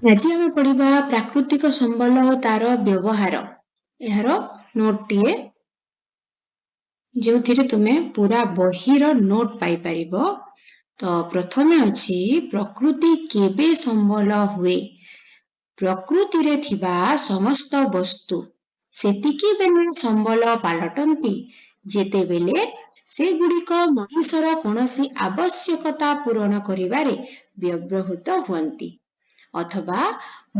ଆଜି ଆମେ ପଢିବା ପ୍ରାକୃତିକ ସମ୍ବଳ ଓ ତାର ବ୍ୟବହାର। ଏହାର ନୋଟଟିଏ, ଯେଉଁଥିରେ ତୁମେ ପୁରା ବହିର ନୋଟ ପାଇପାରିବ। ତ ପ୍ରଥମେ ଅଛି, ପ୍ରକୃତି କେବେ ସମ୍ବଳ ହୁଏ? ପ୍ରକୃତିରେ ଥିବା ସମସ୍ତ ବସ୍ତୁ ସେତିକି ବେଳେ ସମ୍ବଳ ପାଲଟନ୍ତି, ଯେତେବେଳେ ସେଗୁଡ଼ିକ ମଣିଷର କୌଣସି ଆବଶ୍ୟକତା ପୂରଣ କରିବାରେ ବ୍ୟବହୃତ ହୁଅନ୍ତି, ଅଥବା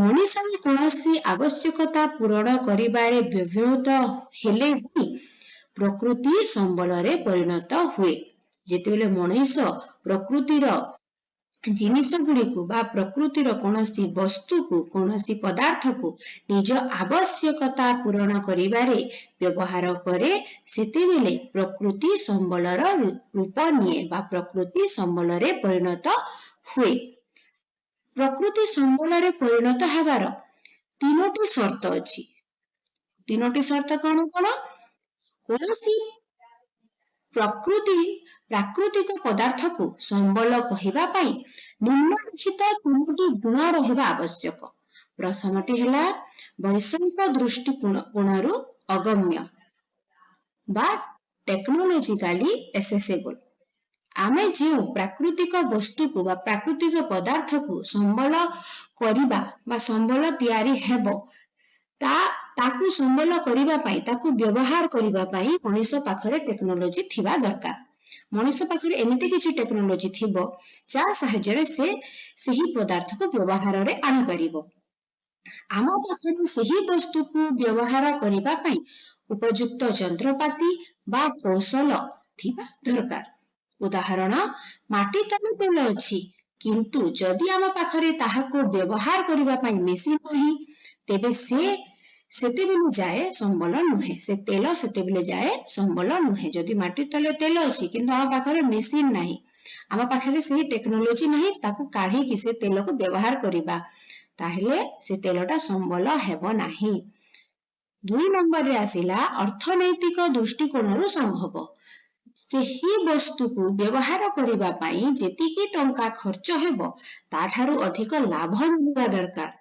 ମଣିଷର କୌଣସି ଆବଶ୍ୟକତା ପୂରଣ କରିବାରେ ବ୍ୟବହୃତ ହେଲେ ହିଁ ପ୍ରକୃତି ସମ୍ବଳରେ ପରିଣତ ହୁଏ। ଯେତେବେଳେ ମଣିଷ ପ୍ରକୃତିର ଜିନିଷ ଗୁଡ଼ିକୁ ବା ପ୍ରକୃତିର କୌଣସି ବସ୍ତୁକୁ, କୌଣସି ପଦାର୍ଥକୁ ନିଜ ଆବଶ୍ୟକତା ପୂରଣ କରିବାରେ ବ୍ୟବହାର କରେ, ସେତେବେଳେ ପ୍ରକୃତି ସମ୍ବଳର ରୂପ ନିଏ ବା ପ୍ରକୃତି ସମ୍ବଳରେ ପରିଣତ ହୁଏ। ପ୍ରକୃତି ସମ୍ବଳରେ ପରିଣତ ହେବାର ତିନୋଟି ସର୍ତ୍ତ ଅଛି। ତିନୋଟି ସର୍ତ୍ତ କଣ କଣ? କୌଣସି ପ୍ରକୃତି ପ୍ରାକୃତିକ ପଦାର୍ଥକୁ ସମ୍ବଳ କହିବା ପାଇଁ ନିମ୍ନଲିଖିତ ତିନୋଟି ଗୁଣ ରହିବା ଆବଶ୍ୟକ। ପ୍ରଥମଟି ହେଲା ବୈଷୟିକ ଦୃଷ୍ଟିକୋଣରୁ ଅଗମ୍ୟ ବା ଟେକ୍ନୋଲୋଜିକାଲି ଏସେସେବଲ। ଆମେ ଯେଉଁ ପ୍ରାକୃତିକ ବସ୍ତୁକୁ ବା ପ୍ରାକୃତିକ ପଦାର୍ଥକୁ ସମ୍ବଳ କରିବା ବା ସମ୍ବଳ ତିଆରି ହେବ, ତାକୁ ସମ୍ବଳ କରିବା ପାଇଁ, ତାକୁ ବ୍ୟବହାର କରିବା ପାଇଁ ମଣିଷ ପାଖରେ ଟେକ୍ନୋଲୋଜି ଥିବା ଦରକାର। ମଣିଷ ପାଖରେ ଏମିତି କିଛି ଟେକ୍ନୋଲୋଜି ଥିବ, ଯାହା ସାହାଯ୍ୟରେ ସେ ସେହି ପଦାର୍ଥକୁ ବ୍ୟବହାରରେ ଆଣିପାରିବ। ଆମ ପାଖରେ ସେହି ବସ୍ତୁକୁ ବ୍ୟବହାର କରିବା ପାଇଁ ଉପଯୁକ୍ତ ଯନ୍ତ୍ରପାତି ବା କୌଶଳ ଥିବା ଦରକାର। ଉଦାହରଣ, ମାଟି ତଳେ ତେଲ ଅଛି, କିନ୍ତୁ ଯଦି ଆମ ପାଖରେ ତାହାକୁ ବ୍ୟବହାର କରିବା ପାଇଁ ମେସିନ ନାହିଁ, ତେବେ ସେ ସେତେବେଳେ ଯାଏ ସମ୍ବଳ ନୁହେଁ। ସେ ତେଲ ସେତେବେଳେ ଯାଏ ସମ୍ବଳ ନୁହେଁ। ଯଦି ମାଟି ତଳେ ତେଲ ଅଛି, କିନ୍ତୁ ଆମ ପାଖରେ ମେସିନ ନାହିଁ, ଆମ ପାଖରେ ସେହି ଟେକ୍ନୋଲୋଜି ନାହିଁ ତାକୁ କାଢିକି ସେ ତେଲକୁ ବ୍ୟବହାର କରିବା, ତାହେଲେ ସେ ତେଲଟା ସମ୍ବଳ ହେବ ନାହିଁ। ଦୁଇ ନମ୍ବରରେ ଆସିଲା ଅର୍ଥନୈତିକ ଦୃଷ୍ଟିକୋଣରୁ ସମ୍ଭବ। ସେହି ବସ୍ତୁକୁ ବ୍ୟବହାର କରିବା ପାଇଁ ଯେତିକି ଟଙ୍କା ଖର୍ଚ୍ଚ ହେବ, ତାଠାରୁ ଅଧିକ ଲାଭ ମିଳିବା ଦରକାର।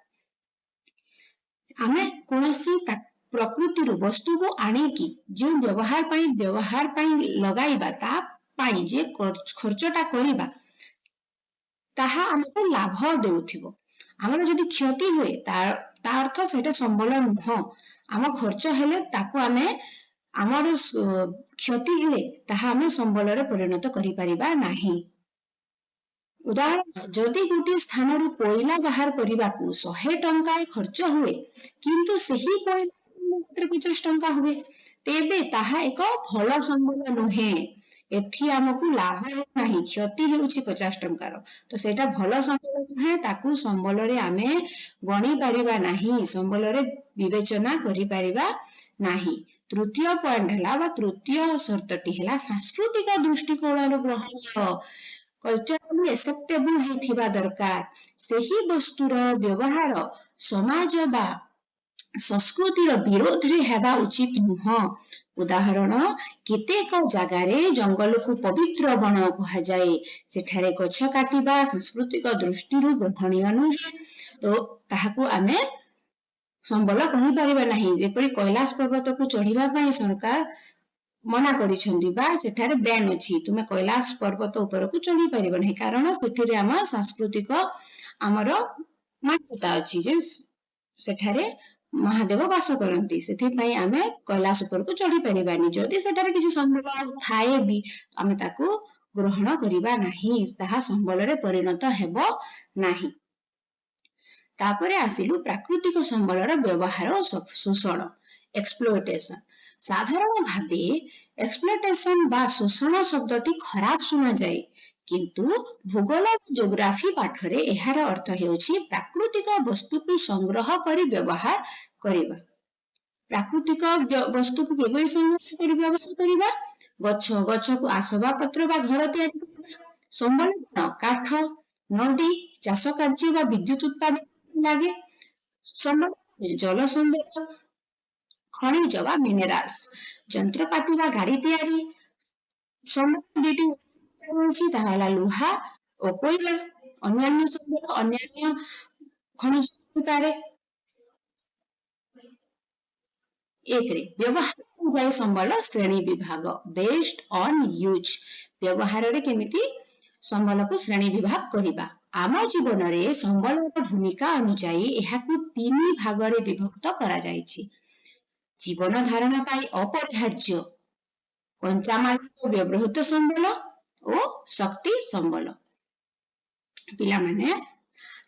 ଆମେ କୌଣସି ପ୍ରକୃତିରୁ ବସ୍ତୁକୁ ଆଣିକି ଯେଉଁ ବ୍ୟବହାର ପାଇଁ ଲଗାଇବା, ତା ପାଇଁ ଯେ ଖର୍ଚ୍ଚଟା କରିବା, ତାହା ଆମକୁ ଲାଭ ଦେଉଥିବ। ଆମର ଯଦି କ୍ଷତି ହୁଏ, ତା ଅର୍ଥ ସେଇଟା ସମ୍ବଳ ନୁହଁ। ଆମ ଖର୍ଚ୍ଚ ହେଲେ ତାକୁ ଆମେ ଆମର କ୍ଷତି ହେଲେ ତାହା ଆମେ ସମ୍ବଳରେ ପରିଣତ କରିପାରିବା ନାହିଁ। ଉଦାହରଣ, ଯଦି ଗୋଟିଏ ସ୍ଥାନରୁ କୋଇଲା ବାହାର କରିବାକୁ 100 ଟଙ୍କା ଖର୍ଚ୍ଚ ହୁଏ, କିନ୍ତୁ ସେହି କୋଇଲା 50 ଟଙ୍କା ହୁଏ, ତେବେ ତାହା ଏକ ଭଲ ସମ୍ବଳ ନୁହେଁ। ଏଠି ଆମକୁ ଲାଭ ହେଉନାହିଁ, କ୍ଷତି ହେଉଛି 50 ଟଙ୍କାର। ତ ସେଇଟା ଭଲ ସମ୍ବଳ ନୁହେଁ। ତାକୁ ସମ୍ବଳରେ ଆମେ ଗଣି ପାରିବା ନାହିଁ, ସମ୍ବଳରେ ବିବେଚନା କରିପାରିବା ନାହିଁ। ତୃତୀୟ ପଏଣ୍ଟ ହେଲା ବା ତୃତୀୟ ସର୍ତ୍ତଟି ହେଲା ସାଂସ୍କୃତିକ ଦୃଷ୍ଟିକୋଣରୁ ଗ୍ରହଣୀୟ, କଲଚରାଲି ଆକ୍ସେପ୍ଟେବୁଲ ହେଇଥିବା ଦରକାର। ସେହି ବସ୍ତୁର ବ୍ୟବହାର ସମାଜ ବା ସଂସ୍କୃତିର ବିରୋଧରେ ହେବା ଉଚିତ ନୁହଁ। ଉଦାହରଣ, କେତେକ ଜାଗାରେ ଜଙ୍ଗଲକୁ ପବିତ୍ର ବଣ କୁହାଯାଏ। ସେଠାରେ ଗଛ କାଟିବା ସାଂସ୍କୃତିକ ଦୃଷ୍ଟିରୁ ଗ୍ରହଣୀୟ ନୁହେଁ। ତ ତାହାକୁ ଆମେ ସମ୍ବଳ କହିପାରିବା ନାହିଁ। ଯେପରି କୈଳାସ ପର୍ବତକୁ ଚଢିବା ପାଇଁ ସରକାର ମନା କରିଛନ୍ତି ବା ସେଠାରେ ବ୍ୟାନ୍ ଅଛି, ତୁମେ କୈଳାସ ପର୍ବତ ଉପରକୁ ଚଢି ପାରିବ ନାହିଁ, କାରଣ ସେଠିରେ ଆମ ସାଂସ୍କୃତିକ ଆମର ମାନ୍ୟତା ଅଛି ଯେ ସେଠାରେ ମହାଦେବ ବାସ କରନ୍ତି। ସେଥିପାଇଁ ଆମେ କୈଳାସ ଉପରକୁ ଚଢି ପାରିବାନି। ଯଦି ସେଠାରେ କିଛି ସମ୍ବଳ ଥାଏ ବି, ଆମେ ତାକୁ ଗ୍ରହଣ କରିବା ନାହିଁ, ତାହା ସମ୍ବଳରେ ପରିଣତ ହେବ ନାହିଁ। ତାପରେ ଆସିଲୁ ପ୍ରାକୃତିକ ସମ୍ବଳର ବ୍ୟବହାର ଓ ଶୋଷଣ, ଏକ୍ସପ୍ଲୋଇଟେସନ। ସାଧାରଣ ଭାବେ ଏକ୍ସପ୍ଲୋଇଟେସନ ବା ଶୋଷଣ ଶବ୍ଦଟି ଖରାପ ଶୁଣାଯାଏ, କିନ୍ତୁ ଭୂଗୋଳ, ଜୋଗ୍ରାଫି ପାଠରେ ଏହାର ଅର୍ଥ ହେଉଛି ପ୍ରାକୃତିକ ବସ୍ତୁକୁ ସଂଗ୍ରହ କରି ବ୍ୟବହାର କରିବା। ପ୍ରାକୃତିକ ବସ୍ତୁକୁ କିପରି ସଂଗ୍ରହ କରି ବ୍ୟବହାର କରିବା? ଗଛ, ଗଛକୁ ଆସବାବପତ୍ର ବା ଘର ତିଆରି କରିବା। ସମ୍ବଳ କାଠ, ନଦୀ, ଚାଷ କାର୍ଯ୍ୟ ବା ବିଦ୍ୟୁତ ଉତ୍ପାଦନ ଲାଗେ। ସମ୍ବଳ ଜଳ ସମ୍ବଳ, ଖଣିଜ ବା ମିନେରାଲ୍ସ, ଯନ୍ତ୍ରପାତି ବା ଗାଡି ତିଆରି। ସମ୍ବଳ ଦୁଇଟି ଅଛି, ତାହା ହେଲା ଲୁହା ଓ କୋଇଲା। ଅନ୍ୟାନ୍ୟ ସମ୍ବଳ, ଅନ୍ୟାନ୍ୟ ଖଣିଜ ହୋଇପାରେ। ଏକରେ ବ୍ୟବହାର ଅନୁଯାୟୀ ସମ୍ବଳ ଶ୍ରେଣୀ ବିଭାଗ, ବେସ୍ଡ ଅନ୍ ୟୁଜ୍। ବ୍ୟବହାରରେ କେମିତି ସମ୍ବଳକୁ ଶ୍ରେଣୀ ବିଭାଗ କରିବା? ଆମ ଜୀବନରେ ସମ୍ବଳର ଭୂମିକା ଅନୁଯାୟୀ ଏହାକୁ ତିନି ଭାଗରେ ବିଭକ୍ତ କରାଯାଇଛି: ଜୀବନ ଧାରଣ ପାଇଁ ଅପରିହାର୍ଯ୍ୟ, କଞ୍ଚାମାଲ ବ୍ୟବହୃତ ସମ୍ବଳ ଓ ଶକ୍ତି ସମ୍ବଳ। ପିଲାମାନେ,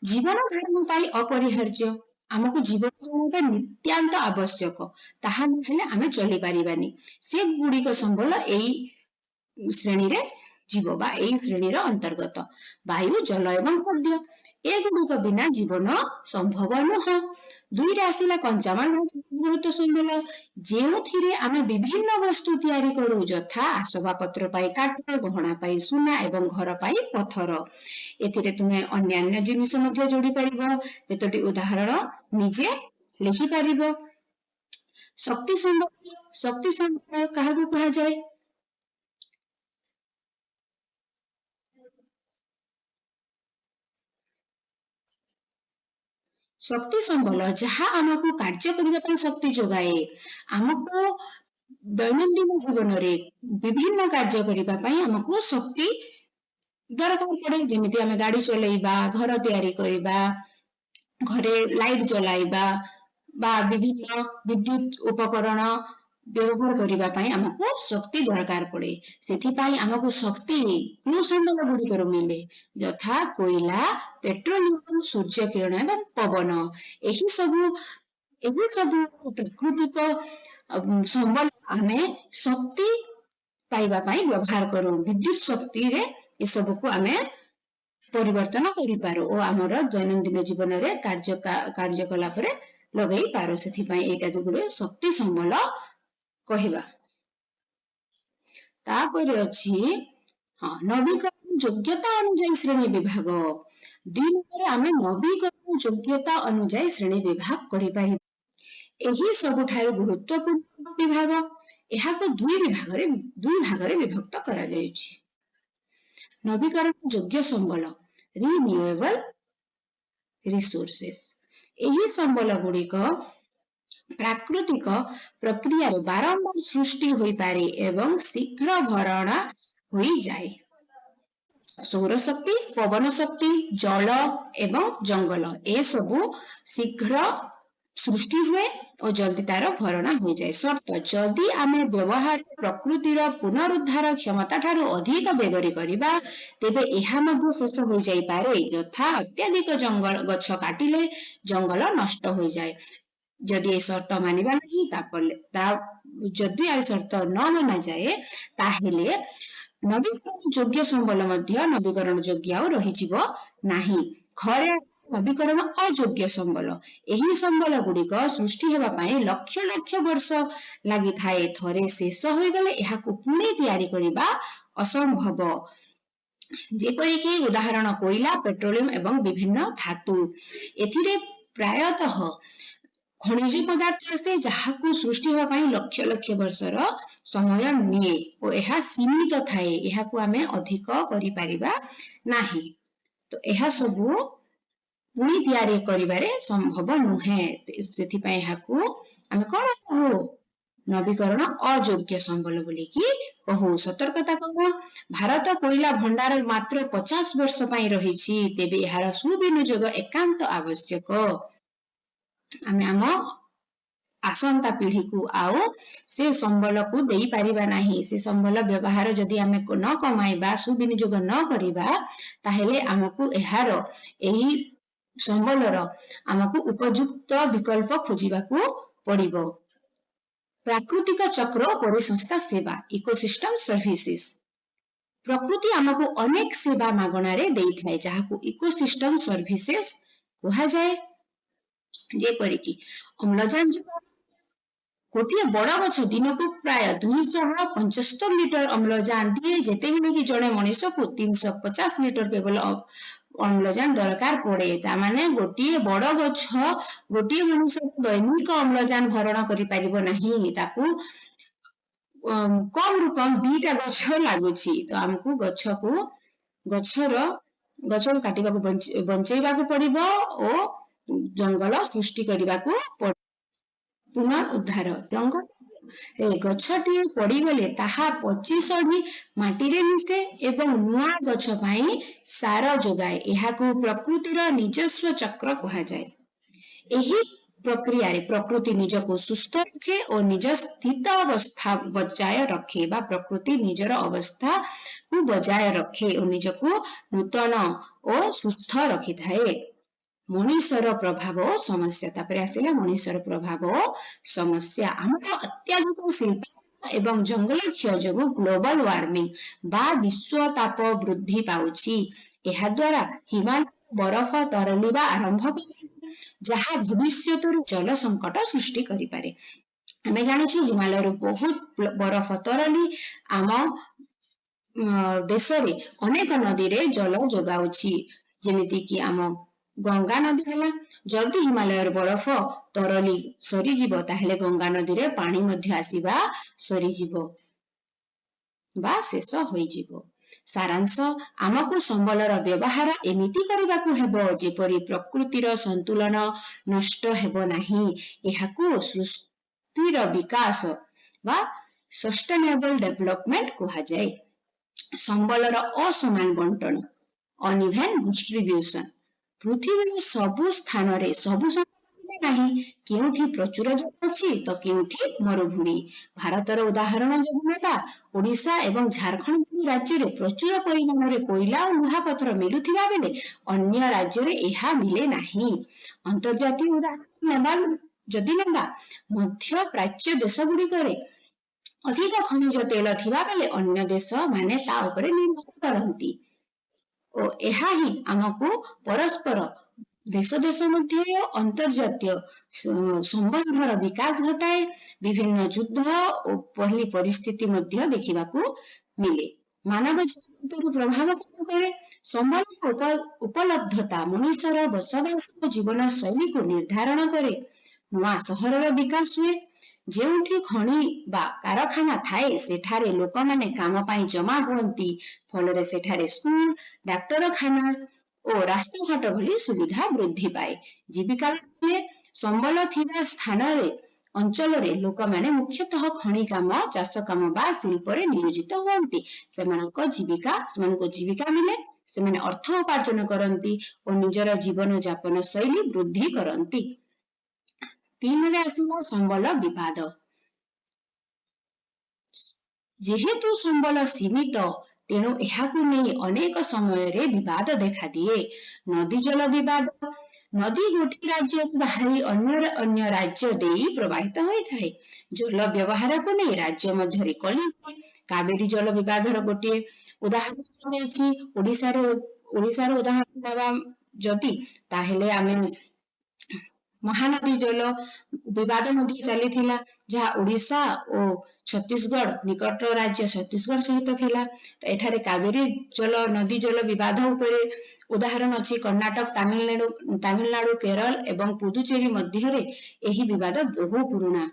ଜୀବନ ଧାରଣ ପାଇଁ ଅପରିହାର୍ଯ୍ୟ, ଆମକୁ ଜୀବନ ଧାରଣ ନିତ୍ୟାନ୍ତ ଆବଶ୍ୟକ, ତାହା ନହେଲେ ଆମେ ଚଳିପାରିବାନି, ସେଗୁଡ଼ିକ ସମ୍ବଳ ଏଇ ଶ୍ରେଣୀରେ ଯିବ ବା ଏଇ ଶ୍ରେଣୀର ଅନ୍ତର୍ଗତ। ବାୟୁ, ଜଳ ଏବଂ ଖାଦ୍ୟ, ଏଗୁଡ଼ିକ ବିନା ଜୀବନ ସମ୍ଭବ ନୁହଁ। ଦୁଇରେ ଆସିଲା କଞ୍ଚାମାଲ ବ୍ୟବହୃତ ସମ୍ବଳ, ଯେଉଁଥିରେ ଆମେ ବିଭିନ୍ନ ବସ୍ତୁ ତିଆରି କରୁ, ଯଥା ଆସବାବପତ୍ର ପାଇଁ କାଠ, ଗହଣା ପାଇଁ ସୁନା ଏବଂ ଘର ପାଇଁ ପଥର। ଏଥିରେ ତୁମେ ଅନ୍ୟାନ୍ୟ ଜିନିଷ ମଧ୍ୟ ଯୋଡ଼ି ପାରିବ, କେତୋଟି ଉଦାହରଣ ନିଜେ ଲେଖିପାରିବ। ଶକ୍ତି ସମ୍ବଳ। ଶକ୍ତି ସମ୍ବଳ କାହାକୁ କୁହାଯାଏ? ଶକ୍ତି ସମ୍ବଳ ଯାହା ଆମକୁ କାର୍ଯ୍ୟ କରିବା ପାଇଁ ଶକ୍ତି ଯୋଗାଏ। ଆମକୁ ଦୈନନ୍ଦିନ ଜୀବନରେ ବିଭିନ୍ନ କାର୍ଯ୍ୟ କରିବା ପାଇଁ ଆମକୁ ଶକ୍ତି ଦରକାର ପଡେ, ଯେମିତି ଆମେ ଗାଡି ଚଲେଇବା, ଘର ତିଆରି କରିବା, ଘରେ ଲାଇଟ ଜଲାଇବା ବା ବିଭିନ୍ନ ବିଦ୍ୟୁତ ଉପକରଣ ବ୍ୟବହାର କରିବା ପାଇଁ ଆମକୁ ଶକ୍ତି ଦରକାର ପଡେ। ସେଥିପାଇଁ ଆମକୁ ଶକ୍ତି କେଉଁ ସମ୍ବଳ ଗୁଡ଼ିକରୁ ମିଳେ? ଯଥା କୋଇଲା, ପେଟ୍ରୋଲିୟମ, ସୂର୍ଯ୍ୟ କିରଣ ଏବଂ ପବନ। ଏହି ସବୁ ପ୍ରାକୃତିକ ସମ୍ବଳ ଆମେ ଶକ୍ତି ପାଇବା ପାଇଁ ବ୍ୟବହାର କରୁ। ବିଦ୍ୟୁତ ଶକ୍ତିରେ ଏସବୁକୁ ଆମେ ପରିବର୍ତ୍ତନ କରିପାରୁ ଓ ଆମର ଦୈନନ୍ଦିନ ଜୀବନରେ କାର୍ଯ୍ୟ କଲା ପରେ ଲଗେଇ ପାରୁ। ସେଥିପାଇଁ ଏଇଟା ଗୋଟେ ଶକ୍ତି ସମ୍ବଳ କହିବା। ତାପରେ ଅଛି, ହଁ, ନବୀକରଣ ଯୋଗ୍ୟତା ଅନୁଯାୟୀ ଶ୍ରେଣୀ ବିଭାଗ। 2 ନମ୍ବରରେ ଆମେ ନବୀକରଣ ଯୋଗ୍ୟତା ଅନୁଯାୟୀ ଶ୍ରେଣୀ ବିଭାଗ କରିପାରିବା। ଏହି ସବୁଠାରୁ ଗୁରୁତ୍ୱପୂର୍ଣ୍ଣ ବିଭାଗ। ଏହାକୁ ଦୁଇ ଭାଗରେ ବିଭକ୍ତ କରାଯାଇଛି। ନବୀକରଣ ଯୋଗ୍ୟ ସମ୍ବଳ, ରିନ୍ୟୁଏବଲ ରିସୋର୍ସେସ୍। ଏହି ସମ୍ବଳ ଗୁଡ଼ିକ ପ୍ରାକୃତିକ ପ୍ରକ୍ରିୟାରେ ବାରମ୍ବାର ସୃଷ୍ଟି ହୋଇପାରେ ଏବଂ ଶୀଘ୍ର ଭରଣା ହୋଇଯାଏ। ସୌରଶକ୍ତି, ପବନ ଶକ୍ତି, ଜଳ ଏବଂ ଜଙ୍ଗଲ, ଏସବୁ ଶୀଘ୍ର ସୃଷ୍ଟି ହୁଏ ଓ ଜଲ୍ଦି ତାର ଭରଣା ହୋଇଯାଏ। ସର୍ତ୍ତ: ଯଦି ଆମେ ବ୍ୟବହାର ପ୍ରକୃତିର ପୁନରୁଦ୍ଧାର କ୍ଷମତା ଠାରୁ ଅଧିକ ବେଗରେ କରିବା, ତେବେ ଏହା ମଧ୍ୟ ଶେଷ ହୋଇଯାଇପାରେ। ଯଥା ଅତ୍ୟଧିକ ଜଙ୍ଗଲ ଗଛ କାଟିଲେ ଜଙ୍ଗଲ ନଷ୍ଟ ହୋଇଯାଏ। ଯଦି ଏ ସର୍ତ୍ତ ମାନିବା ନାହିଁ, ତା ଯଦି ଏ ସର୍ତ୍ତ ନ ମନାଯାଏ, ତାହେଲେ ନବୀକରଣ ଯୋଗ୍ୟ ସମ୍ବଳ ମଧ୍ୟ ନବୀକରଣ ଯୋଗ୍ୟ ଆଉ ରହିଯିବ ନାହିଁ। ଘରେ ନବୀକରଣ ଅଯୋଗ୍ୟ ସମ୍ବଳ। ଏହି ସମ୍ବଳ ଗୁଡ଼ିକ ସୃଷ୍ଟି ହେବା ପାଇଁ ଲକ୍ଷ ଲକ୍ଷ ବର୍ଷ ଲାଗିଥାଏ। ଥରେ ଶେଷ ହୋଇଗଲେ ଏହାକୁ ପୁଣି ତିଆରି କରିବା ଅସମ୍ଭବ। ଯେପରିକି ଉଦାହରଣ କୋଇଲା, ପେଟ୍ରୋଲିୟମ ଏବଂ ବିଭିନ୍ନ ଧାତୁ। ଏଥିରେ ପ୍ରାୟତଃ ଖଣିଜ ପଦାର୍ଥ ଆସେ, ଯାହାକୁ ସୃଷ୍ଟି ହେବା ପାଇଁ ଲକ୍ଷ ଲକ୍ଷ ବର୍ଷର ସମୟ ନିଏ ଓ ଏହା ସୀମିତ ଥାଏ, ଏହାକୁ ଆମେ ଅଧିକ କରିପାରିବା ନାହିଁ। ତ ଏହା ସବୁ ପୁଣି ତିଆରି କରିବାରେ ସମ୍ଭବ ନୁହେଁ। ସେଥିପାଇଁ ଏହାକୁ ଆମେ କଣ କହୁ? ନବୀକରଣ ଅଯୋଗ୍ୟ ସମ୍ବଳ ବୋଲିକି କହୁ। ସତର୍କତା କଣ? ଭାରତ କୋଇଲା ଭଣ୍ଡାର ମାତ୍ର 50 ବର୍ଷ ପାଇଁ ରହିଛି, ତେବେ ଏହାର ସୁବିନିଯୋଗ ଏକାନ୍ତ ଆବଶ୍ୟକ। ଆମେ ଆମ ଆସନ୍ତା ପିଢିକୁ ଆଉ ସେ ସମ୍ବଳକୁ ଦେଇପାରିବା ନାହିଁ। ସେ ସମ୍ବଳ ବ୍ୟବହାର ଯଦି ଆମେ ନ କମାଇବା, ସୁବିନିଯୋଗ ନ କରିବା, ତାହେଲେ ଆମକୁ ଏହାର ଏହି ସମ୍ବଳର ଆମକୁ ଉପଯୁକ୍ତ ବିକଳ୍ପ ଖୋଜିବାକୁ ପଡିବ। ପ୍ରାକୃତିକ ଚକ୍ର ପରିସଂସ୍ଥା ସେବା, ଇକୋସିଷ୍ଟମ ସର୍ଭିସେସ୍। ପ୍ରକୃତି ଆମକୁ ଅନେକ ସେବା ମାଗଣାରେ ଦେଇଥାଏ, ଯାହାକୁ ଇକୋସିଷ୍ଟମ ସର୍ଭିସେସ୍ କୁହାଯାଏ। ଯେପରିକି ଅମ୍ଳଜାନ ଯୋଗାଣ। ଗୋଟିଏ ବଡ ଗଛ ଦିନକୁ ପ୍ରାୟ 275 ଲିଟର ଅମ୍ଳଜାନ ଦିଏ, ଯେତେବେଳେ କି ଜଣେ ମଣିଷକୁ 350 ଲିଟର କେବଳ ଅମ୍ଳଜାନ ଦରକାର ପଡେ। ତାମାନେ ଗୋଟିଏ ବଡ ଗଛ ଗୋଟିଏ ମଣିଷକୁ ଦୈନିକ ଅମ୍ଳଜାନ ଭରଣ କରିପାରିବ ନାହିଁ, ତାକୁ କମ ରୁ କମ 2ଟା ଗଛ ଲାଗୁଛି। ତ ଆମକୁ ଗଛକୁ କାଟିବାକୁ ବଞ୍ଚେଇବାକୁ ପଡିବ ଓ ଜଙ୍ଗଲ ସୃଷ୍ଟି କରିବାକୁ ପଡେ। ପୁନରୁଦ୍ଧାର, ଜଙ୍ଗଲରେ ଗଛଟିଏ ପଡିଗଲେ ତାହା ପଚି ସଢି ମାଟିରେ ମିଶେ ଏବଂ ନୂଆ ଗଛ ପାଇଁ ସାର ଯୋଗାଏ। ଏହାକୁ ପ୍ରକୃତିର ନିଜସ୍ୱ ଚକ୍ର କୁହାଯାଏ। ଏହି ପ୍ରକ୍ରିୟାରେ ପ୍ରକୃତି ନିଜକୁ ସୁସ୍ଥ ରଖେ ଓ ନିଜ ସ୍ଥିତ ଅବସ୍ଥା ବଜାୟ ରଖେ, ବା ପ୍ରକୃତି ନିଜର ଅବସ୍ଥାକୁ ବଜାୟ ରଖେ ଓ ନିଜକୁ ନୂତନ ଓ ସୁସ୍ଥ ରଖିଥାଏ। ମଣିଷର ପ୍ରଭାବ ଓ ସମସ୍ୟା। ତାପରେ ଆସିଲା ମଣିଷର ପ୍ରଭାବ ଓ ସମସ୍ୟା। ଆମର ଅତ୍ୟାଧିକ ଶିଳ୍ପ ଏବଂ ଜଙ୍ଗଲ କ୍ଷୟ ଯୋଗୁଁ ଗ୍ଲୋବାଲ ୱାର୍ମିଂ ବା ବିଶ୍ୱ ତାପ ବୃଦ୍ଧି ପାଉଛି। ଏହା ଦ୍ୱାରା ହିମାଳୟ ବରଫ ତରଳିବା ଆରମ୍ଭ କଲାଣି, ଯାହା ଭବିଷ୍ୟତରେ ଜଳ ସଙ୍କଟ ସୃଷ୍ଟି କରିପାରେ। ଆମେ ଜାଣିଛୁ ହିମାଳୟରୁ ବହୁତ ବରଫ ତରଳି ଆମ ଦେଶରେ ଅନେକ ନଦୀରେ ଜଳ ଯୋଗାଉଛି, ଯେମିତି କି ଆମ ଗଙ୍ଗା ନଦୀ ହେଲା। ଯଦି ହିମାଳୟର ବରଫ ତରଳି ସରିଯିବ, ତାହେଲେ ଗଙ୍ଗା ନଦୀରେ ପାଣି ମଧ୍ୟ ଆସିବା ସରିଯିବ ବା ଶେଷ ହୋଇଯିବ। ସାରାଂଶ, ଆମକୁ ସମ୍ବଳର ବ୍ୟବହାର ଏମିତି କରିବାକୁ ହେବ ଯେପରି ପ୍ରକୃତିର ସନ୍ତୁଳନ ନଷ୍ଟ ହେବ ନାହିଁ। ଏହାକୁ ସୁସ୍ଥିର ବିକାଶ ବା ସଷ୍ଟେନେବଲ ଡେଭଲପମେଣ୍ଟ କୁହାଯାଏ। ସମ୍ବଳର ଅସମାନ ବଣ୍ଟନ, ଅନଇଭେନ୍ ଡିଷ୍ଟ୍ରିବ୍ୟୁସନ। ପୃଥିବୀର ସବୁ ସ୍ଥାନରେ ସବୁ ସମ୍ବଳ ନାହିଁ। କେଉଁଠି ପ୍ରଚୁର ଜଳ ଅଛି ତ କେଉଁଠି ମରୁଭୂମି। ଭାରତର ଉଦାହରଣ ଯଦି ନେବା, ଓଡ଼ିଶା ଏବଂ ଝାରଖଣ୍ଡ ଭଳି ରାଜ୍ୟରେ ପ୍ରଚୁର ପରିମାଣରେ କୋଇଲା ଓ ଲୁହାପଥର ମିଳୁଥିବା ବେଳେ ଅନ୍ୟ ରାଜ୍ୟରେ ଏହା ମିଳେ ନାହିଁ। ଅନ୍ତର୍ଜାତୀୟ ଉଦାହରଣ ନେବା ଯଦି ନେବା, ମଧ୍ୟ ପ୍ରାଚ୍ୟ ଦେଶ ଗୁଡ଼ିକରେ ଅଧିକ ଖଣିଜ ତେଲ ଥିବା ବେଳେ ଅନ୍ୟ ଦେଶ ମାନେ ତା ଉପରେ ନିର୍ଭର କରନ୍ତି, ଓ ଏହା ହିଁ ଆମକୁ ପରସ୍ପର ଦେଶ ଦେଶ ମଧ୍ୟରେ ଅନ୍ତର୍ଜାତୀୟ ସମ୍ବନ୍ଧର ବିକାଶ ଘଟାଏ। ବିଭିନ୍ନ ଯୁଦ୍ଧ ଓ ଭଳି ପରିସ୍ଥିତି ମଧ୍ୟ ଦେଖିବାକୁ ମିଳେ। ମାନବ ଜୀବନ ଉପରେ ପ୍ରଭାବ କଣ କରେ? ସମ୍ବଳର ଉପଲବ୍ଧତା ମଣିଷର ବସବାସ ଜୀବନ ଶୈଳୀକୁ ନିର୍ଦ୍ଧାରଣ କରେ। ନୂଆ ସହରର ବିକାଶ ହୁଏ। ଯେଉଁଠି ଖଣି ବା କାରଖାନା ଥାଏ, ସେଠାରେ ଲୋକମାନେ କାମ ପାଇଁ ଜମା ହୁଅନ୍ତି। ଫଳରେ ସେଠାରେ ସ୍କୁଲ, ଡାକ୍ତରଖାନା ଓ ରାସ୍ତାଘାଟ ଭଳି ସୁବିଧା ବୃଦ୍ଧି ପାଏ। ଜୀବିକା, ସମ୍ବଳ ଥିବା ସ୍ଥାନରେ ଅଞ୍ଚଳରେ ଲୋକମାନେ ମୁଖ୍ୟତଃ ଖଣି କାମ, ଚାଷ କାମ ବା ଶିଳ୍ପରେ ନିୟୋଜିତ ହୁଅନ୍ତି। ସେମାନଙ୍କ ଜୀବିକା, ସେମାନଙ୍କୁ ଜୀବିକା ମିଳେ, ସେମାନେ ଅର୍ଥ ଉପାର୍ଜନ କରନ୍ତି ଓ ନିଜର ଜୀବନ ଯାପନ ଶୈଳୀ ବୃଦ୍ଧି କରନ୍ତି। 3ରେ ଆସିଲା ସମ୍ବଳ ବିବାଦ। ଯେହେତୁ ସମ୍ବଳ ସୀମିତ, ତେଣୁ ଏହାକୁ ନେଇ ଅନେକ ସମୟରେ ବିବାଦ ଦେଖାଦିଏ। ନଦୀ ଜଳ ବିବାଦ। ନଦୀ ଗୋଟିଏ ରାଜ୍ୟରୁ ବାହାରି ଅନ୍ୟ ରାଜ୍ୟ ଦେଇ ପ୍ରବାହିତ ହୋଇଥାଏ। ଜଳ ବ୍ୟବହାରକୁ ନେଇ ରାଜ୍ୟ ମଧ୍ୟରେ କଳି ହୁଏ। କାବେରୀ ଜଳ ବିବାଦର ଗୋଟିଏ ଉଦାହରଣ ଦିଆଯାଇଛି। ଓଡ଼ିଶାର ଉଦାହରଣ ନେବା ଯଦି, ତାହେଲେ ଆମେ ମହାନଦୀ ଜଳ ବିବାଦ ମଧ୍ୟ ଚାଲିଥିଲା, ଯାହା ଓଡ଼ିଶା ଓ ଛତିଶଗଡ଼ ନିକଟ ରାଜ୍ୟ ଛତିଶଗଡ଼ ସହିତ ଥିଲା। ତ ଏଠାରେ କାବେରୀ ଜଳ ନଦୀ ଜଳ ବିବାଦ ଉପରେ ଉଦାହରଣ ଅଛି। କର୍ଣ୍ଣାଟକ, ତାମିଲନାଡୁ, କେରଳ ଏବଂ ପୁଦୁଚେରୀ ମଧ୍ୟରେ ଏହି ବିବାଦ ବହୁ ପୁରୁଣା।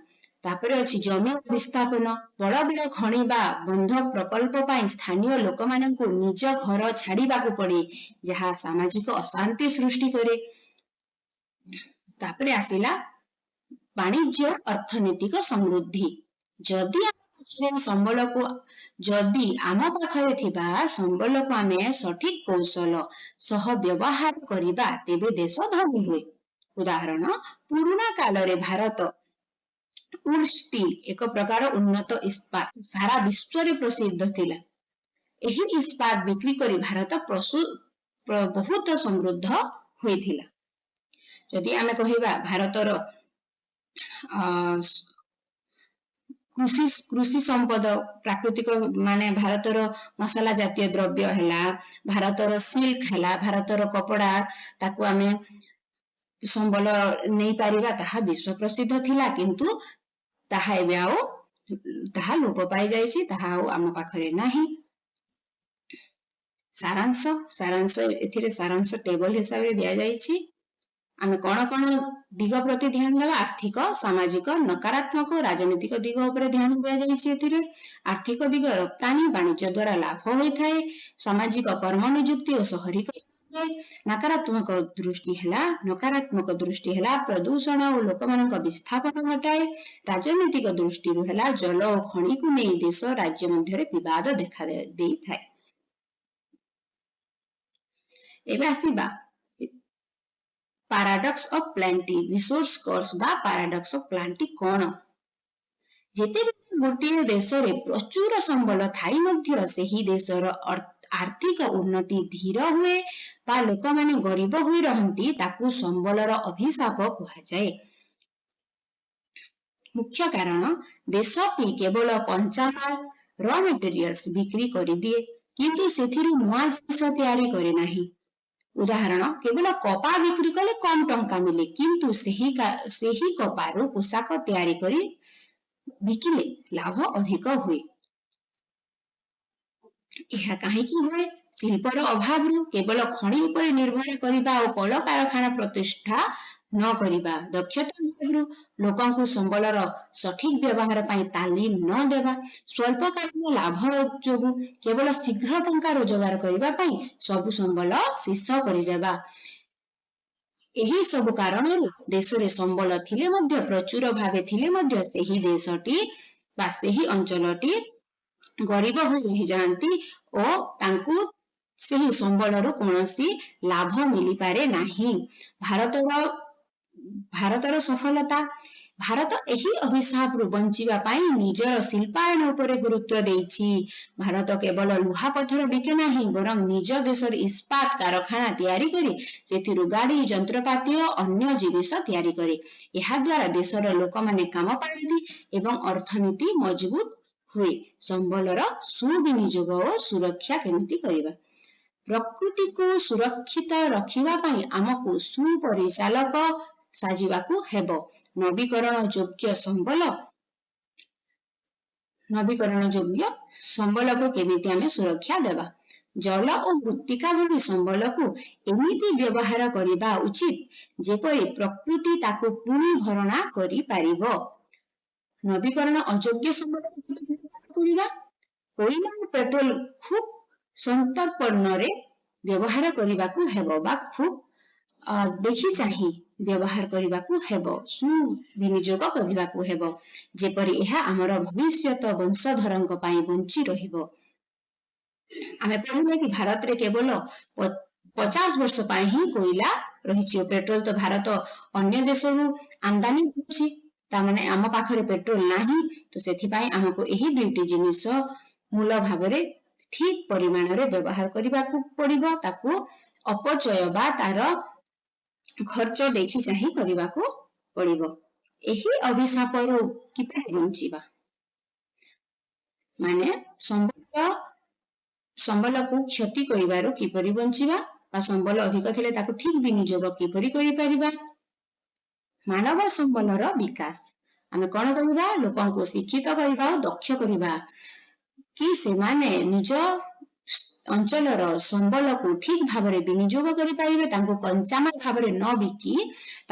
ତାପରେ ଅଛି ଜମି ବିସ୍ଥାପନ। ବଡ ବଡ ଖଣି ବା ବନ୍ଧ ପ୍ରକଳ୍ପ ପାଇଁ ସ୍ଥାନୀୟ ଲୋକମାନଙ୍କୁ ନିଜ ଘର ଛାଡିବାକୁ ପଡେ, ଯାହା ସାମାଜିକ ଅଶାନ୍ତି ସୃଷ୍ଟି କରେ। ତାପରେ ଆସିଲା ବାଣିଜ୍ୟ ଅର୍ଥନୈତିକ ସମୃଦ୍ଧି। ଯଦି ସମ୍ବଳକୁ ଯଦି ଆମ ପାଖରେ ଥିବା ସମ୍ବଳକୁ ଆମେ ସଠିକ କୌଶଳ ସହ ବ୍ୟବହାର କରିବା, ତେବେ ଦେଶ ଧନୀ ହୁଏ। ଉଦାହରଣ, ପୁରୁଣା କାଳରେ ଭାରତ ଉଡ୍ ଷ୍ଟିଲ୍, ଏକ ପ୍ରକାର ଉନ୍ନତ ଇସ୍ପାତ, ସାରା ବିଶ୍ୱରେ ପ୍ରସିଦ୍ଧ ଥିଲା। ଏହି ଇସ୍ପାତ ବିକ୍ରି କରି ଭାରତ ବହୁତ ସମୃଦ୍ଧ ହୋଇଥିଲା। ଯଦି ଆମେ କହିବା ଭାରତର କୃଷି ସମ୍ପଦ, ପ୍ରାକୃତିକ ମାନେ ଭାରତର ମସଲା ଜାତୀୟ ଦ୍ରବ୍ୟ ହେଲା, ଭାରତର ସିଲ୍କ ହେଲା, ଭାରତର କପଡ଼ା, ତାକୁ ଆମେ ସମ୍ବଳ ନେଇପାରିବା, ତାହା ବିଶ୍ୱ ପ୍ରସିଦ୍ଧ ଥିଲା। କିନ୍ତୁ ତାହା ଏବେ ଆଉ ତାହା ଲୋପ ପାଇଯାଇଛି, ତାହା ଆଉ ଆମ ପାଖରେ ନାହିଁ। ସାରାଂଶ, ଏଥିରେ ସାରାଂଶ ଟେବଲ ହିସାବରେ ଦିଆଯାଇଛି। ଆମେ କଣ କଣ ଦିଗ ପ୍ରତି ଧ୍ୟାନ ଦେବା? ଆର୍ଥିକ, ସାମାଜିକ, ନକାରାତ୍ମକ, ରାଜନୈତିକ ଦିଗ ଉପରେ ଧ୍ୟାନ ଦିଆଯାଇଛି ଏଥିରେ। ଆର୍ଥିକ ଦିଗ, ରପ୍ତାନୀ ବାଣିଜ୍ୟ ଦ୍ୱାରା ଲାଭ ହୋଇଥାଏ। ସାମାଜିକ, କର୍ମ ନିଯୁକ୍ତି ଓ ସହରୀକରଣ। ନକାରାତ୍ମକ ଦୃଷ୍ଟି ହେଲା, ନକାରାତ୍ମକ ଦୃଷ୍ଟି ହେଲା ପ୍ରଦୂଷଣ ଓ ଲୋକମାନଙ୍କ ବିସ୍ଥାପନ ଘଟାଏ। ରାଜନୈତିକ ଦୃଷ୍ଟିରୁ ହେଲା ଜଳ ଓ ଖଣିକୁ ନେଇ ଦେଶ ରାଜ୍ୟ ମଧ୍ୟରେ ବିବାଦ ଦେଖା ଦେଇଥାଏ। ଏବେ ଆସିବା paradox of plenty, resource curse ବା ପାରାଡକ୍ସ ଅଫ ପ୍ଲାଣ୍ଟି କଣ? ଯେତେବେଳେ ଗୋଟିଏ ଦେଶରେ ପ୍ରଚୁର ସମ୍ବଳ ଥାଇ ମଧ୍ୟ ସେହି ଦେଶର ଆର୍ଥିକ ଉନ୍ନତି ଧୀର ହୁଏ ବା ଲୋକମାନେ ଗରିବ ହୋଇ ରହନ୍ତି, ତାକୁ ସମ୍ବଳର ଅଭିଶାପ କୁହାଯାଏ। ମୁଖ୍ୟ କାରଣ, ଦେଶଟି କେବଳ କଞ୍ଚାମାଲ ର ମେଟେରିଆଲ୍ସ ବିକ୍ରି କରିଦିଏ, କିନ୍ତୁ ସେଥିରୁ ନୂଆ ଜିନିଷ ତିଆରି କରେ ନାହିଁ। ଉଦାହରଣ, କେବଳ କପା ବିକ୍ରି କଲେ କମ ଟଙ୍କା ମିଳେ, କିନ୍ତୁ ସେହି କପାରୁ ପୋଷାକ ତିଆରି କରି ବିକିଲେ ଲାଭ ଅଧିକ ହୁଏ। ଏହା କାହିଁକି ହୁଏ? ଶିଳ୍ପର ଅଭାବରୁ, କେବଳ ଖଣି ଉପରେ ନିର୍ଭର କରିବା ଓ କଳକାରଖାନା ପ୍ରତିଷ୍ଠା ନ କରିବା, ଦକ୍ଷତା ଅଭାବରୁ, ଲୋକଙ୍କୁ ସମ୍ବଳର ସଠିକ ବ୍ୟବହାର ପାଇଁ ତାଲିମ ନ ଦେବା, ସ୍ୱଳ୍ପକାଳୀନ ଲାଭ ଯୋଗୁଁ କେବଳ ଶୀଘ୍ର ଟଙ୍କା ରୋଜଗାର କରିବା ପାଇଁ ସବୁ ସମ୍ବଳ ଶେଷ କରିଦେବା। ଏହି ସବୁ କାରଣରୁ ଦେଶରେ ସମ୍ବଳ ଥିଲେ ମଧ୍ୟ, ପ୍ରଚୁର ଭାବେ ଥିଲେ ମଧ୍ୟ, ସେହି ଦେଶଟି ବା ସେହି ଅଞ୍ଚଳଟି ଗରିବ ହୋଇ ରହିଯାଆନ୍ତି ଓ ତାଙ୍କୁ ସେହି ସମ୍ବଳରୁ କୌଣସି ଲାଭ ମିଳିପାରେ ନାହିଁ। ଭାରତର ସଫଳତା। ଭାରତ ଏହି ଅଭିଶାପରୁ ବଞ୍ଚିବା ପାଇଁ ନିଜର ଶିଳ୍ପାୟନ ଉପରେ ଗୁରୁତ୍ୱ ଦେଇଛି। ଭାରତ କେବଳ ଲୁହାପଥର ବିକେ ନାହିଁ, ବରଂ ନିଜ ଦେଶରେ ଇସ୍ପାତ କାରଖାନା ତିଆରି କରି ସେଥିରୁ ଗାଡ଼ି, ଯନ୍ତ୍ରପାତି ଓ ଅନ୍ୟ ଜିନିଷ ତିଆରି କରେ। ଏହାଦ୍ୱାରା ଦେଶର ଲୋକମାନେ କାମ ପାଆନ୍ତି ଏବଂ ଅର୍ଥନୀତି ମଜବୁତ ହୁଏ। ସମ୍ବଳର ସୁବିନିଯୋଗ ଓ ସୁରକ୍ଷା କେମିତି କରିବା? ପ୍ରକୃତିକୁ ସୁରକ୍ଷିତ ରଖିବା ପାଇଁ ଆମକୁ ସୁପରିଚାଳକ ସାଜିବାକୁ ହେବ। ନବୀକରଣ ଯୋଗ୍ୟ ସମ୍ବଳ, ନବୀକରଣ ଯୋଗ୍ୟ ସମ୍ବଳକୁ କେମିତି ଆମେ ସୁରକ୍ଷା ଦେବା? ଜଳ ଓ ମୃତ୍ତିକା ଭଳି ସମ୍ବଳକୁ ଏମିତି ବ୍ୟବହାର କରିବା ଉଚିତ ଯେପରି ପ୍ରକୃତି ତାକୁ ପୁଣି ଭରଣା କରିପାରିବ। ନବୀକରଣ ଅଯୋଗ୍ୟ ସମ୍ବଳକୁ କରିବା? କୋଇଲା ଓ ପେଟ୍ରୋଲ ଖୁବ ସନ୍ତର୍ପଣରେ ବ୍ୟବହାର କରିବାକୁ ହେବ ବା ଖୁବ ଦେଖି ଚାହିଁ ବ୍ୟବହାର କରିବାକୁ ହେବ, ସୁବିନିଯୋଗ କରିବାକୁ ହେବ, ଯେପରି ଏହା ଆମର ଭବିଷ୍ୟତ ବଂଶଧରଙ୍କ ପାଇଁ ବଞ୍ଚି ରହିବ। ଆମେ ପଢିଲେ କି ଭାରତରେ କେବଳ 50 ବର୍ଷ ପାଇଁ ହିଁ କୋଇଲା ରହିଛି ଓ ପେଟ୍ରୋଲ ତ ଭାରତ ଅନ୍ୟ ଦେଶରୁ ଆମଦାନୀ କରୁଛି, ତାମାନେ ଆମ ପାଖରେ ପେଟ୍ରୋଲ ନାହିଁ। ତ ସେଥିପାଇଁ ଆମକୁ ଏହି ଦୁଇଟି ଜିନିଷ ମୂଳ ଭାବରେ ଠିକ ପରିମାଣରେ ବ୍ୟବହାର କରିବାକୁ ପଡିବ, ତାକୁ ଅପଚୟ ବା ତାର ଖର୍ଚ୍ଚ ଦେଖି ଚାହିଁ କରିବାକୁ ପଡିବ। ଏହି ଅଭିଶାପରୁ କିପରି ବଞ୍ଚିବା? ମାନେ ସମ୍ବଳକୁ କ୍ଷତି କରିବାରୁ କିପରି ବଞ୍ଚିବା ବା ସମ୍ବଳ ଅଧିକ ଥିଲେ ତାକୁ ଠିକ ବିନିଯୋଗ କିପରି କରିପାରିବା? ମାନବ ସମ୍ବଳର ବିକାଶ। ଆମେ କଣ କରିବା? ଲୋକଙ୍କୁ ଶିକ୍ଷିତ କରିବା ଓ ଦକ୍ଷ କରିବା କି ସେମାନେ ନିଜ ଅଞ୍ଚଳର ସମ୍ବଳକୁ ଠିକ ଭାବରେ ବିନିଯୋଗ କରିପାରିବେ, ତାଙ୍କୁ କଞ୍ଚାମାଲ ଭାବରେ ନ ବିକି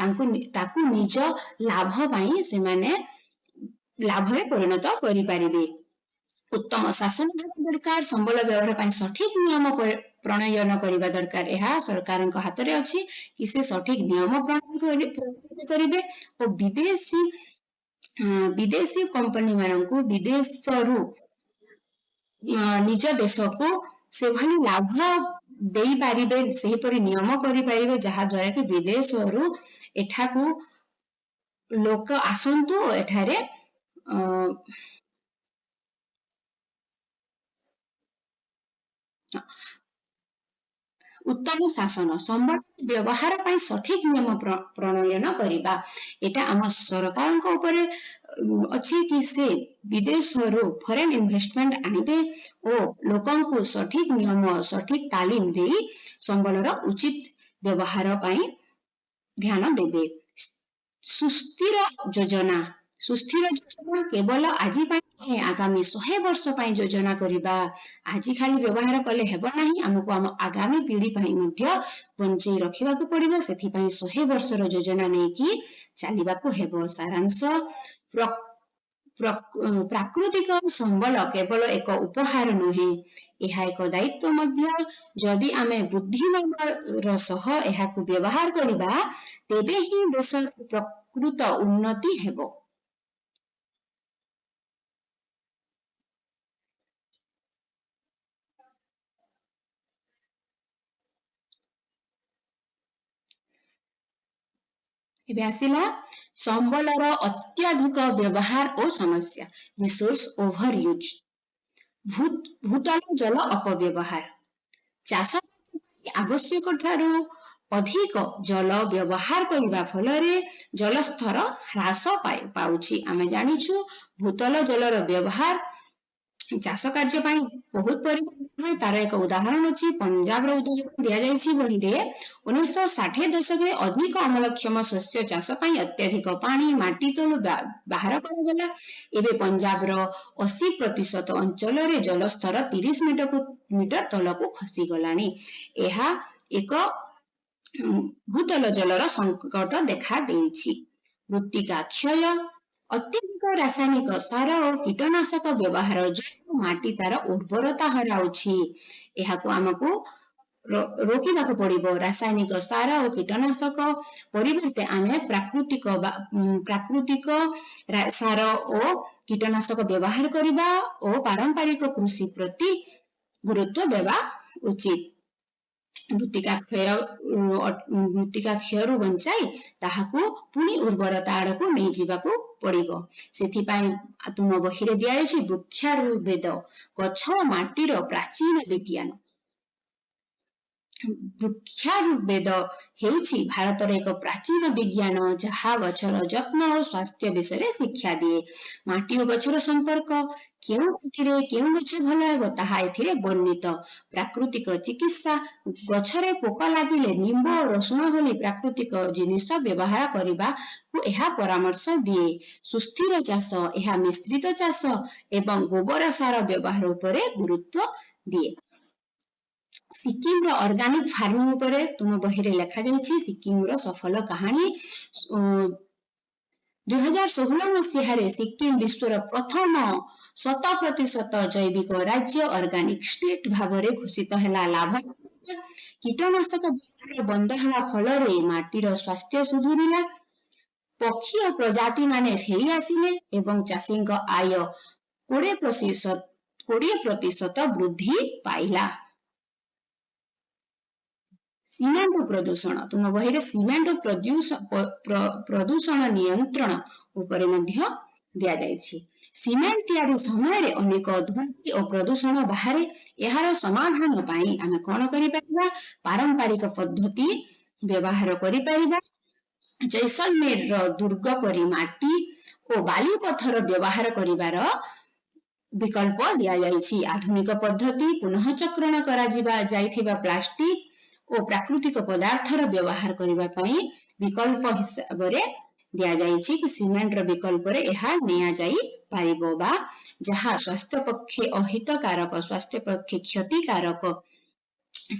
ତାକୁ ନିଜ ଲାଭ ପାଇଁ ସେମାନେ ଲାଭରେ ପରିଣତ କରିପାରିବେ। ଉତ୍ତମ ଶାସନ ଦରକାର, ସମ୍ବଳ ବ୍ୟବହାର ପାଇଁ ସଠିକ ନିୟମ ପ୍ରଣୟନ କରିବା ଦରକାର। ଏହା ସରକାରଙ୍କ ହାତରେ ଅଛି କି ସେ ସଠିକ ନିୟମ ପ୍ରଣୟନ କରିବେ ଓ ବିଦେଶୀ କମ୍ପାନୀ ମାନଙ୍କୁ ବିଦେଶରୁ ନିଜ ଦେଶକୁ ସେଭଳି ଲାଭ ଦେଇପାରିବେ, ସେହିପରି ନିୟମ କରିପାରିବେ ଯାହାଦ୍ୱାରା କି ବିଦେଶରୁ ଏଠାକୁ ଲୋକ ଆସନ୍ତୁ ଓ ଏଠାରେ ଉତ୍ତମ ଶାସନ, ସମ୍ବଳ ବ୍ୟବହାର ପାଇଁ ସଠିକ ନିୟମ ପ୍ରଣୟନ କରିବା। ଏଇଟା ଆମ ସରକାରଙ୍କ ଉପରେ ଅଛି କି ସେ ବିଦେଶରୁ ଫରେନ୍ ଇନଭେଷ୍ଟମେଣ୍ଟ ଆଣିବେ ଓ ଲୋକଙ୍କୁ ସଠିକ ନିୟମ, ସଠିକ ତାଲିମ ଦେଇ ସମ୍ବଳର ଉଚିତ ବ୍ୟବହାର ପାଇଁ ଧ୍ୟାନ ଦେବେ। ସୁସ୍ଥିର ଯୋଜନା, ସୁସ୍ଥିର ଯୋଜନା କେବଳ ଆଜି ପାଇଁ ନୁହେଁ, ଆଗାମୀ 100 ବର୍ଷ ପାଇଁ ଯୋଜନା କରିବା। ଆଜି ଖାଲି ବ୍ୟବହାର କଲେ ହେବ ନାହିଁ, ଆମକୁ ଆମ ଆଗାମୀ ପିଢି ପାଇଁ ମଧ୍ୟ ବଞ୍ଚେଇ ରଖିବାକୁ ପଡିବ। ସେଥିପାଇଁ 100 ବର୍ଷର ଯୋଜନା ନେଇକି ଚାଲିବାକୁ ହେବ। ସାରାଂଶ, ପ୍ରାକୃତିକ ସମ୍ବଳ କେବଳ ଏକ ଉପହାର ନୁହେଁ, ଏହା ଏକ ଦାୟିତ୍ୱ ମଧ୍ୟ। ଯଦି ଆମେ ବୁଦ୍ଧିମାନର ସହ ଏହାକୁ ବ୍ୟବହାର କରିବା, ତେବେ ହିଁ ଦେଶର ପ୍ରକୃତ ଉନ୍ନତି ହେବ। ଏବେ ଆସିଲା ସମ୍ବଳର ଅତ୍ୟଧିକ ବ୍ୟବହାର ଓ ସମସ୍ୟା, ରିସୋର୍ସ ଓଭର ୟୁଜ୍। ଭୂତଳ ଜଳ ଅପବ୍ୟବହାର, ଚାଷ ଆବଶ୍ୟକ ଠାରୁ ଅଧିକ ଜଳ ବ୍ୟବହାର କରିବା ଫଳରେ ଜଳସ୍ତର ହ୍ରାସ ପାଉଛି। ଆମେ ଜାଣିଛୁ ଭୂତଳ ଜଳର ବ୍ୟବହାର ଚାଷ କାର୍ଯ୍ୟ ପାଇଁ ବହୁତ ପରିମାଣରେ। ତାର ଏକ ଉଦାହରଣ ଅଛି, ପଞ୍ଜାବର ଉଦାହରଣ ଦିଆଯାଇଛି ବହିରେ। 1960 ଦଶକରେ ଅଧିକ ଅମଳକ୍ଷମ ଶସ୍ୟ ଚାଷ ପାଇଁ ଅତ୍ୟଧିକ ପାଣି ମାଟି ତଳୁ ବାହାର କରାଗଲା। ଏବେ ପଞ୍ଜାବର 80% ଅଞ୍ଚଳରେ ଜଳସ୍ତର 30 ମିଟର ତଳକୁ ଖସିଗଲାଣି। ଏହା ଏକ ଭୂତଳ ଜଳର ସଙ୍କଟ ଦେଖା ଦେଇଛି। ମୃତ୍ତିକା କ୍ଷୟ, ଅତ୍ୟଧିକ ରାସାୟନିକ ସାର ଓ କୀଟନାଶକ ବ୍ୟବହାର ଯୋଗୁଁ ମାଟି ତାର ଉର୍ବରତା ହରାଉଛି। ଏହାକୁ ଆମକୁ ରୋକିବାକୁ ପଡିବ। ରାସାୟନିକ ସାର ଓ କୀଟନାଶକ ପରିବର୍ତ୍ତେ ଆମେ ପ୍ରାକୃତିକ ସାର ଓ କୀଟନାଶକ ବ୍ୟବହାର କରିବା ଓ ପାରମ୍ପରିକ କୃଷି ପ୍ରତି ଗୁରୁତ୍ୱ ଦେବା ଉଚିତ। ମୃତ୍ତିକା କ୍ଷୟରୁ ବଞ୍ଚାଇ ତାହାକୁ ପୁଣି ଉର୍ବରତା ଆଡକୁ ନେଇଯିବାକୁ ପଡିବ। ସେଥିପାଇଁ ତୁମ ବହିରେ ଦିଆଯାଇଛି ବୃକ୍ଷାୟୁର୍ବେଦ, ଗଛ ମାଟିର ପ୍ରାଚୀନ ବିଜ୍ଞାନ। ବୃକ୍ଷାୟୁର୍ବେଦ ହେଉଛି ଭାରତର ଏକ ପ୍ରାଚୀନ ବିଜ୍ଞାନ, ଯାହା ଗଛର ଯତ୍ନ ଓ ସ୍ୱାସ୍ଥ୍ୟ ବିଷୟରେ ଶିକ୍ଷା ଦିଏ। ମାଟି ଓ ଗଛର ସମ୍ପର୍କ, କେଉଁ ମାଟିରେ କେଉଁ ଗଛ ଭଲ ହେବ ତାହା ଏଥିରେ ବର୍ଣ୍ଣିତ। ପ୍ରାକୃତିକ ଚିକିତ୍ସା, ଗଛରେ ପୋକ ଲାଗିଲେ ନିମ୍ବ ଓ ରସୁଣ ଭଳି ପ୍ରାକୃତିକ ଜିନିଷ ବ୍ୟବହାର କରିବାକୁ ଏହା ପରାମର୍ଶ ଦିଏ। ସୁସ୍ଥିର ଚାଷ, ଏହା ମିଶ୍ରିତ ଚାଷ ଏବଂ ଗୋବର ସାର ବ୍ୟବହାର ଉପରେ ଗୁରୁତ୍ୱ ଦିଏ। ସିକିମର ଅର୍ଗାନିକ ଫାର୍ମିଂ ଉପରେ ତୁମ ବହିରେ ଲେଖାଯାଇଛି ସିକିମର ସଫଳ କାହାଣୀ। 2016 ମସିହାରେ ସିକିମ ବିଶ୍ୱର ପ୍ରଥମ 100% ଜୈବିକ ରାଜ୍ୟ, ଅର୍ଗାନିକ ଷ୍ଟେଟ ଭାବରେ ଘୋଷିତ ହେଲା। ଲାଭ, କୀଟନାଶକ ବନ୍ଦ ହେବା ଫଳରେ ମାଟିର ସ୍ୱାସ୍ଥ୍ୟ ସୁଧୁରିଲା, ପକ୍ଷୀ ଓ ପ୍ରଜାତି ମାନେ ଫେରି ଆସିଲେ ଏବଂ ଚାଷୀଙ୍କ ଆୟ 20% ବୃଦ୍ଧି ପାଇଲା। ସିମେଣ୍ଟ ପ୍ରଦୂଷଣ, ତୁମ ବହିରେ ସିମେଣ୍ଟ ପ୍ରଦୂଷଣ ନିୟନ୍ତ୍ରଣ ଉପରେ ମଧ୍ୟ ଦିଆଯାଇଛି। ସିମେଣ୍ଟ ତିଆରି ସମୟରେ ଅନେକ ଧୂଳି ଓ ପ୍ରଦୂଷଣ ବାହାରେ। ଏହାର ସମାଧାନ ପାଇଁ ଆମେ କଣ କରିପାରିବା? ପାରମ୍ପରିକ ପଦ୍ଧତି ବ୍ୟବହାର କରିପାରିବା। ଜୈସଲମେରର ଦୁର୍ଗ ପରି ମାଟି ଓ ବାଲି ପଥର ବ୍ୟବହାର କରିବାର ବିକଳ୍ପ ଦିଆଯାଇଛି। ଆଧୁନିକ ପଦ୍ଧତି, ପୁନଃଚକ୍ରଣ କରାଯିବା ଯାଇଥିବା ପ୍ଲାଷ୍ଟିକ ଓ ପ୍ରାକୃତିକ ପଦାର୍ଥର ବ୍ୟବହାର କରିବା ପାଇଁ ବିକଳ୍ପ ହିସାବରେ ଦିଆଯାଇଛି କି ସିମେଣ୍ଟର ବିକଳ୍ପରେ ଏହା ନିଆଯାଇ ପାରିବ, ବା ଯାହା ସ୍ୱାସ୍ଥ୍ୟ ପକ୍ଷେ ଅହିତକାରକ, ସ୍ୱାସ୍ଥ୍ୟ ପକ୍ଷେ କ୍ଷତିକାରକ,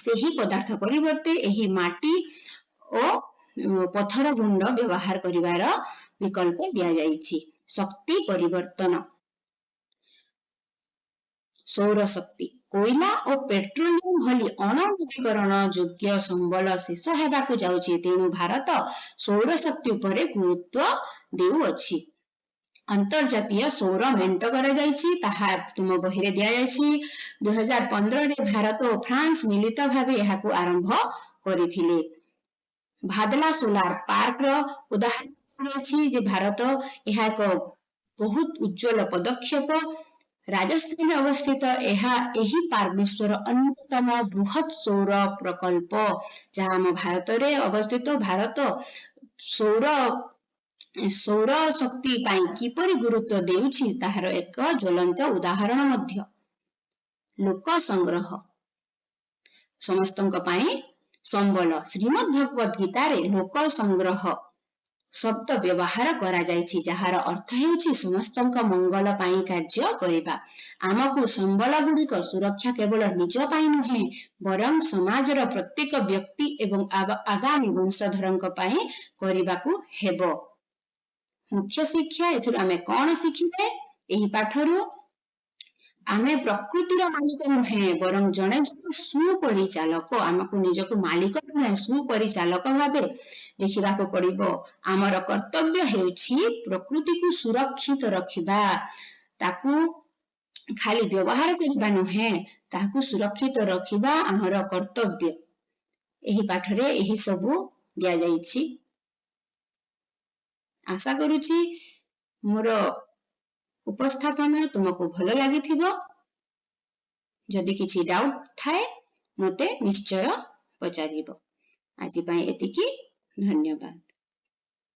ସେହି ପଦାର୍ଥ ପରିବର୍ତ୍ତେ ଏହି ମାଟି ଓ ପଥର ଗୁଣ୍ଡ ବ୍ୟବହାର କରିବାର ବିକଳ୍ପ ଦିଆଯାଇଛି। ଶକ୍ତି ପରିବର୍ତ୍ତନ, ସୌର ଶକ୍ତି, କୋଇଲା ଓ ପେଟ୍ରୋଲିୟମ ଭଳି ଅଣନବୀକରଣ ଯୋଗ୍ୟ ସମ୍ବଳ ଶେଷ ହେବାକୁ ଯାଉଛି, ତେଣୁ ଭାରତ ସୌର ଶକ୍ତି ଉପରେ ଗୁରୁତ୍ୱ ଦେଉଅଛି। ଅନ୍ତର୍ଜାତୀୟ ସୌର ମେଣ୍ଟ କରାଯାଇଛି, ତାହା ତୁମ ବହିରେ ଦିଆଯାଇଛି। 2015ରେ ଭାରତ ଓ ଫ୍ରାନ୍ସ ମିଳିତ ଭାବେ ଏହାକୁ ଆରମ୍ଭ କରିଥିଲେ। ଭାଦଲା ସୋଲାର ପାର୍କର ଉଦାହରଣ ଅଛି ଯେ ଭାରତ ଏହା ଏକ ବହୁତ ଉଜ୍ଜ୍ୱଳ ପଦକ୍ଷେପ। ରାଜସ୍ଥାନରେ ଅବସ୍ଥିତ ଏହି ପାର୍କ ବିଶ୍ୱର ଅନ୍ୟତମ ବୃହତ୍ ସୌର ପ୍ରକଳ୍ପ, ଯାହା ଆମ ଭାରତରେ ଅବସ୍ଥିତ। ଭାରତ ସୌର ଶକ୍ତି ପାଇଁ କିପରି ଗୁରୁତ୍ୱ ଦେଉଛି ତାହାର ଏକ ଜ୍ୱଳନ୍ତ ଉଦାହରଣ ମଧ୍ୟ। ଲୋକ ସଂଗ୍ରହ, ସମସ୍ତଙ୍କ ପାଇଁ ସମ୍ବଳ। ଶ୍ରୀମଦ୍ ଭଗବତ ଗୀତାରେ ଲୋକ ସଂଗ୍ରହ ଶବ୍ଦ ବ୍ୟବହାର କରାଯାଇଛି, ଯାହାର ଅର୍ଥ ହେଉଛି ସମସ୍ତଙ୍କ ମଙ୍ଗଳ ପାଇଁ କାର୍ଯ୍ୟ କରିବା। ଆମକୁ ସମ୍ବଳ ଗୁଡ଼ିକ ସୁରକ୍ଷା କେବଳ ନିଜ ପାଇଁ ନୁହେଁ, ବରଂ ସମାଜର ପ୍ରତ୍ୟେକ ବ୍ୟକ୍ତି ଏବଂ ଆଗାମୀ ବଂଶଧରଙ୍କ ପାଇଁ କରିବାକୁ ହେବ। ମୁଖ୍ୟ ଶିକ୍ଷା, ଏଥିରୁ ଆମେ କଣ ଶିଖିଲେ? ଏହି ପାଠରୁ ଆମେ ପ୍ରକୃତିର ମାଲିକ ନୁହେଁ, ବରଂ ଜଣେ ଜଣେ ସୁପରିଚାଳକ। ଆମକୁ ନିଜକୁ ମାଲିକ ନୁହେଁ, ସୁପରିଚାଳକ ଭାବେ ଦେଖିବାକୁ ପଡିବ। ଆମର କର୍ତ୍ତବ୍ୟ ହେଉଛି ପ୍ରକୃତିକୁ ସୁରକ୍ଷିତ ରଖିବା। ତାକୁ ଖାଲି ବ୍ୟବହାର କରିବା ନୁହେଁ, ତାହାକୁ ସୁରକ୍ଷିତ ରଖିବା ଆମର କର୍ତ୍ତବ୍ୟ। ଏହି ପାଠରେ ଏହି ସବୁ ଦିଆଯାଇଛି। ଆଶା କରୁଛି ମୋର ଉପସ୍ଥାପନା ତୁମକୁ ଭଲ ଲାଗିଥିବ। ଯଦି କିଛି ଡାଉଟ୍ ଥାଏ, ମୋତେ ନିଶ୍ଚୟ ପଚାରିବ। ଆଜି ପାଇଁ ଏତିକି, ଧନ୍ୟବାଦ।